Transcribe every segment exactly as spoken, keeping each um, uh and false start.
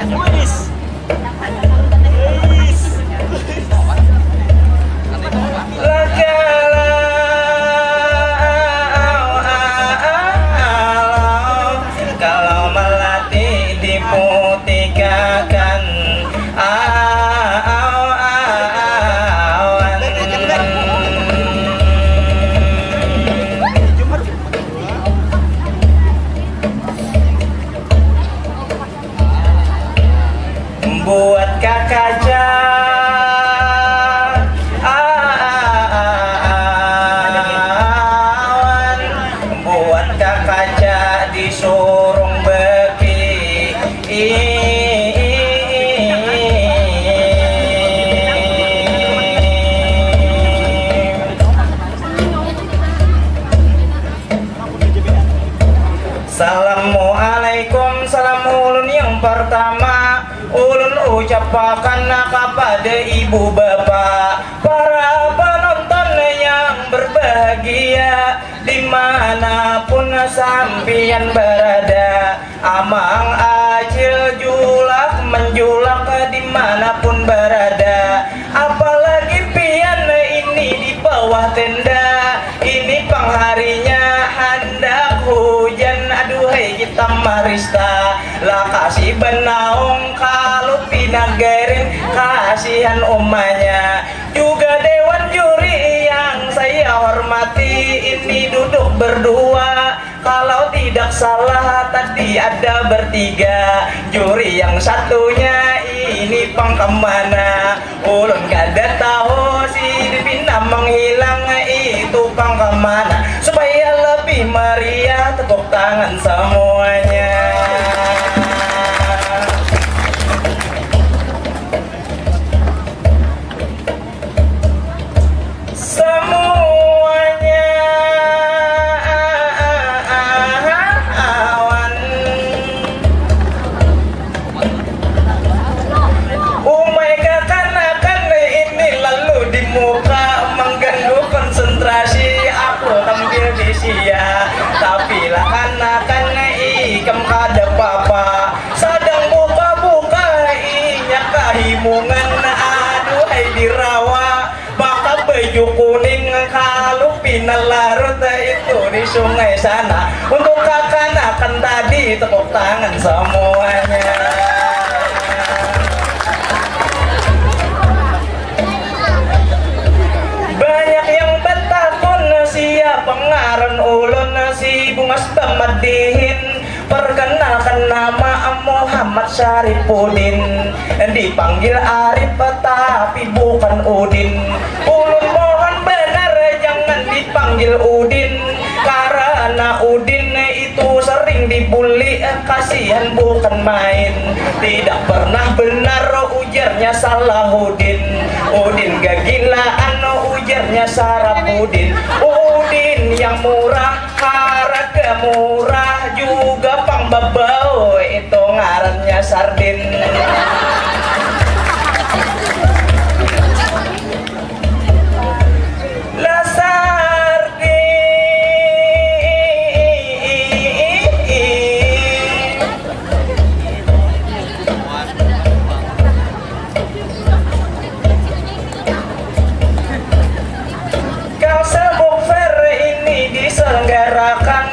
Wis. Wis. Lagala, kalau melatih diputikakan, awan. Buat kakaja awan, buat kakaja disurung beki. Assalamualaikum, salam ulun yang pertama. Ulun ucapakan kepada ibu bapa, para penonton yang berbahagia, dimanapun sampian berada. Amang acil julak menjulak dimanapun berada. Apalagi pian ini di bawah tenda. Ini pangharinya handak hujan, aduhai kita marista. Lakasi banaung kalu pinagarin, kasihan umanya. Juga dewan juri yang saya hormati, ini duduk berdua. Kalau tidak salah tadi ada bertiga. Juri yang satunya ini pang kemana? Ulun kada tahu, si pina menghilang itu pang kemana? Supaya lebih meriah, tepuk tangan semuanya. Semuanya awan. Umai kakanakan ini lalu di muka mengganggu konsentrasi aku tampil di sia. Tapi lah kanakan ikam kada papa. Sadang buka-buka inya kahimungan, aduhai dirawa. Maka baju kuning kalu pina larut itu di sungai sana. Untuk kakanakan tadi tepuk tangan semuanya. Banyak yang bertakun siapa ngaran ulun, si Bungas bamadihin. Perkenalkan nama Muhammad Syarifudin, dipanggil Arif tapi bukan Udin. Ulun mohon benar jangan dipanggil Udin, karena Udin itu sering dibully, kasihan bukan main. Tidak pernah benar ujarnya Salahuddin. Udin gagilaan ujarnya Sarapudin. Udin yang murah, harga murah juga pang babau, itu ngarannya sardin. Lah sardin. Kalsel Book Fair ini diselenggarakan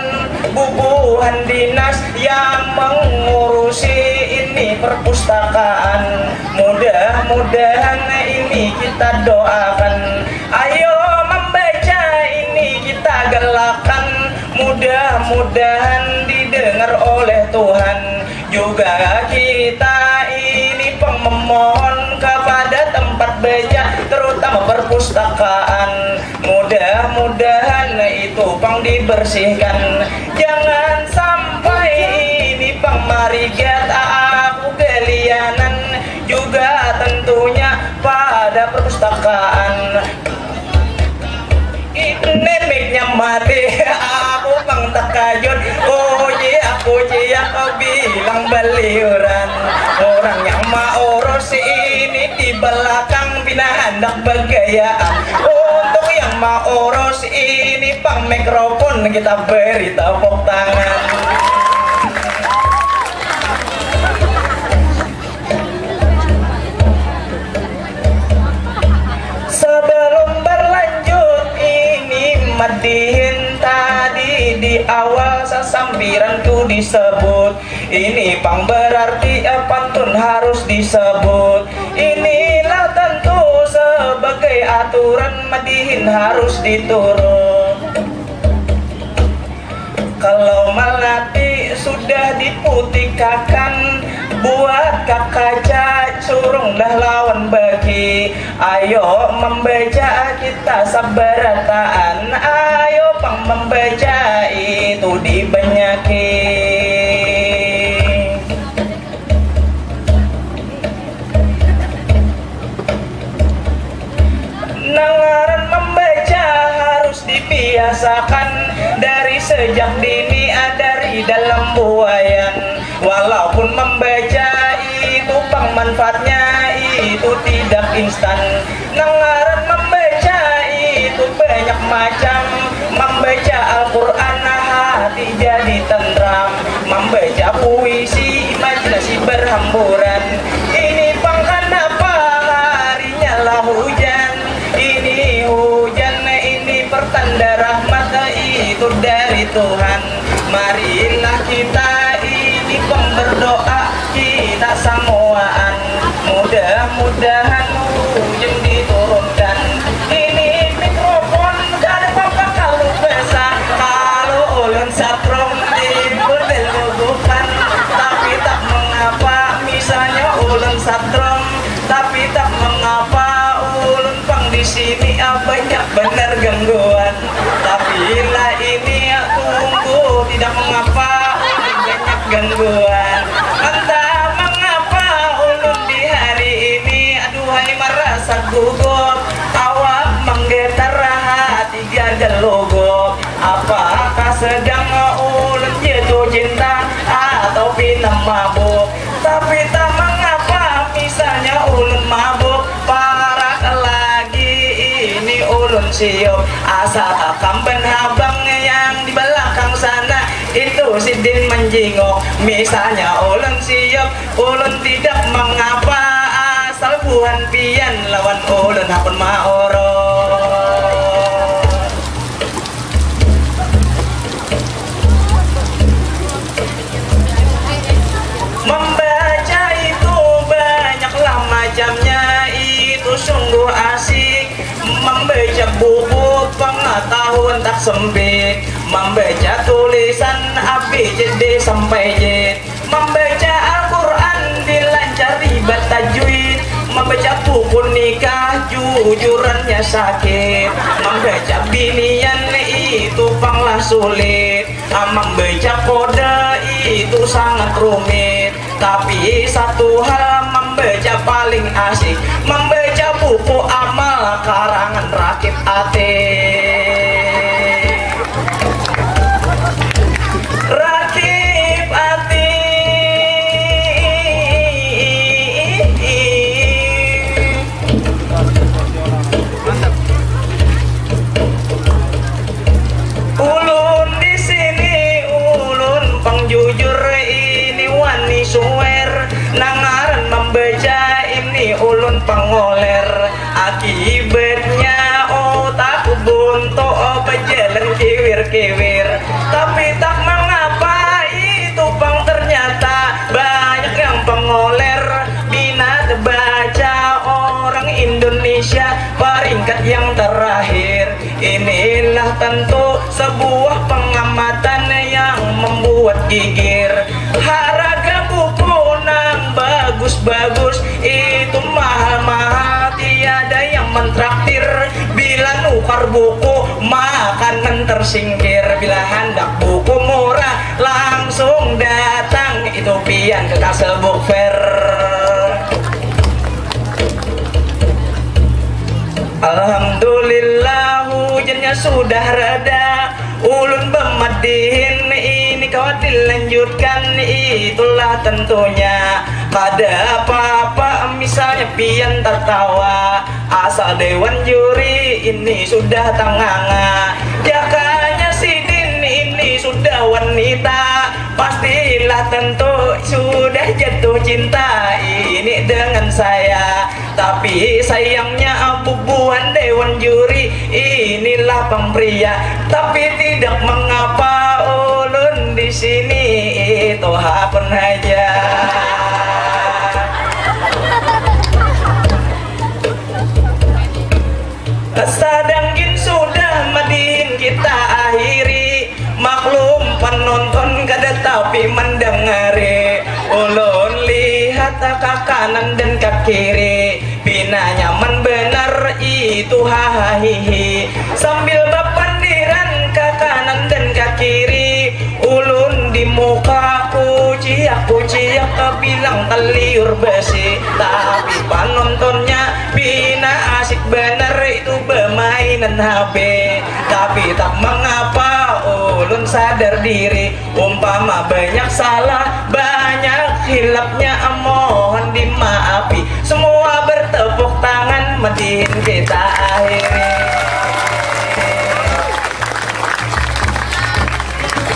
bubuhan dinas yang mengurusi ini perpustakaan. Mudah-mudahan ini kita doakan. Ayo membaca ini kita galakan. Mudah-mudahan didengar oleh Tuhan. Juga kita ini pang memohon kepada tempat baca, terutama perpustakaan. Mudah-mudahan itu pang dibersihkan. Jangan sampai ini pang marigat aku galianan. Juga tentunya pada perpustakaan. Ini mic-nya mati, aku pang takajut. Kuciak, kuciak, bilang baliuran. Orang yang maurus ini di belakang pina handak bagayaan. Untuk yang maurus ini pang mikrofon kita beri tepuk tangan. disebut. Ini pang berarti, eh, pantun harus disebut. Inilah tentu sebagai aturan, madihin harus diturut. Kalau melati sudah diputikakan, buat kakaca surung dah lawan bagi. Ayo membaca kita sabarataan, ayo pang membaca itu dibanyaki. Nang ngaran membaca harus dibiasakan dari sejak dini, ah, dari dalam buayan. Walaupun membaca itu pang manfaatnya itu tidak instan. Nang ngaran membaca itu banyak macam. Membaca Al-Quran hati jadi tentram. Membaca puisi imajinasi berhamburan. Ini pang kanapa harinya lah hujan. Ini hujan, ini pertanda rahmat itu dari Tuhan. Marilah kita ini pang berdoa, kita samuaan. Mudah-mudahan hujan diturunkan. Ini mikrofon kada papa kalau besar. Kalau ulun satrum dibudel bubukan. Tapi tak mengapa, misalnya ulun satrum. Tapi tak mengapa, ulun pang di sini, ah, banyak benar gangguan. Tapi lah ini, ah, tunggu, tidak mengapa, ulun banyak gangguan. Entah mengapa ulun di hari ini, aduhai, marasa gugup. Awak menggetar, hati gagal logop. Apakah sedang ulun jatuh cinta atau pina mabuk? Tapi tak mengapa, misalnya ulun mabuk, parak lagi ini ulun siup. Asal hakam ben habang yang di belakang sana, itu sidin menjinguk. Misalnya ulun siup, ulun tidak mengapa, asal buhan pian lawan ulun hakun maurut. Membaca itu banyaklah macamnya, itu sungguh asik. Membaca buku pengetahuan tak sempit. Membaca tulisan A B C D sampai Z. Membaca Al-Quran dilancari batajwid. Membaca buku nikah jujurannya sakit. Membaca binian itu panglah sulit. Ah, membaca kode itu sangat rumit. Tapi satu hal membaca paling asik. Membaca buku amal karangan Rakib Atid. Rakib Atid. Ulun di sini, ulun pang jujur ini wani suwer. Nang ngaran membaca ini ulun pangoler. Akibatnya otak buntu bajalan kiwir-kiwir. Tapi tak mengapa, itu pang ternyata banyak yang pangoler. Minat baca orang Indonesia peringkat yang terakhir. Inilah tentu sebuah pengamatan yang membuat gigir. Harga buku nang bagus-bagus itu mahal-mahal, tiada yang mentraktir. Bila nukar buku, makanan tersingkir. Bila handak buku murah, langsung datang itu pian ke Kasel Book Fair. Alhamdulillah, hujannya sudah reda. Ulun bemedihin ini kawa dilanjutkan, itulah tentunya. Kada apa-apa misalnya pian tertawa, asal dewan juri ini sudah tanganga. Jakanya sidin ini sudah wanita, pastilah tentu sudah jatuh cinta ini dengan saya. Tapi sayangnya bubuhan dewan juri inilah pang pria. Tapi tidak mengapa, ulun Di sini itu hakun haja. Sadangkin sudah madihin kita akhiri. Maklum penonton kada tapi mendengari. Ulun lihat ke kanan dan ke kiri. Pina nyaman benar itu hahahihi. Sambil bapandiran ke kanan dan ke kiri, ulun di muka kuciak-kuciak ke bilang taliur besi. Tapi panontonnya pina asik benar itu bemainan H P. Tapi tak mengapa ulun sadar diri. Umpama banyak salah, banyak hilapnya, mohon dimaafi. Semua bertepuk tangan, madihin kita akhiri.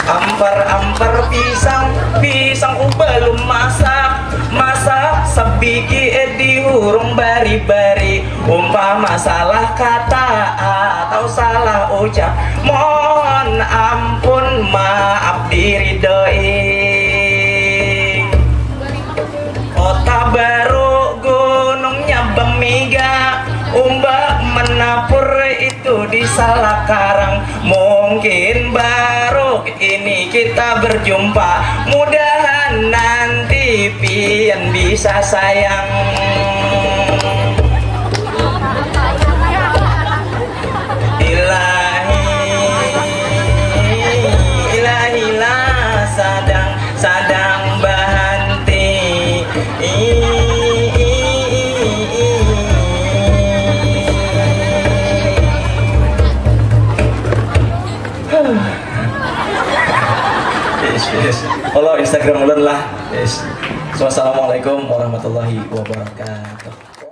Ampar-ampar pisang, pisang ku belum masak. Masak sabigi, eh, dihurung bari-bari. Umpama salah kata atau salah ucap, mohon ampun, maaf diridoi. Kota Baru gunungnya bemiga, umbak menapur itu di salah karang. Mungkin baru ini kita berjumpa, mudahan nanti pian bisa sayang. Ilahi, ilahi lah sadang, sadang bahanti. Yes, yes. Follow Instagram ulun lah. Yes. So, assalamualaikum warahmatullahi wabarakatuh.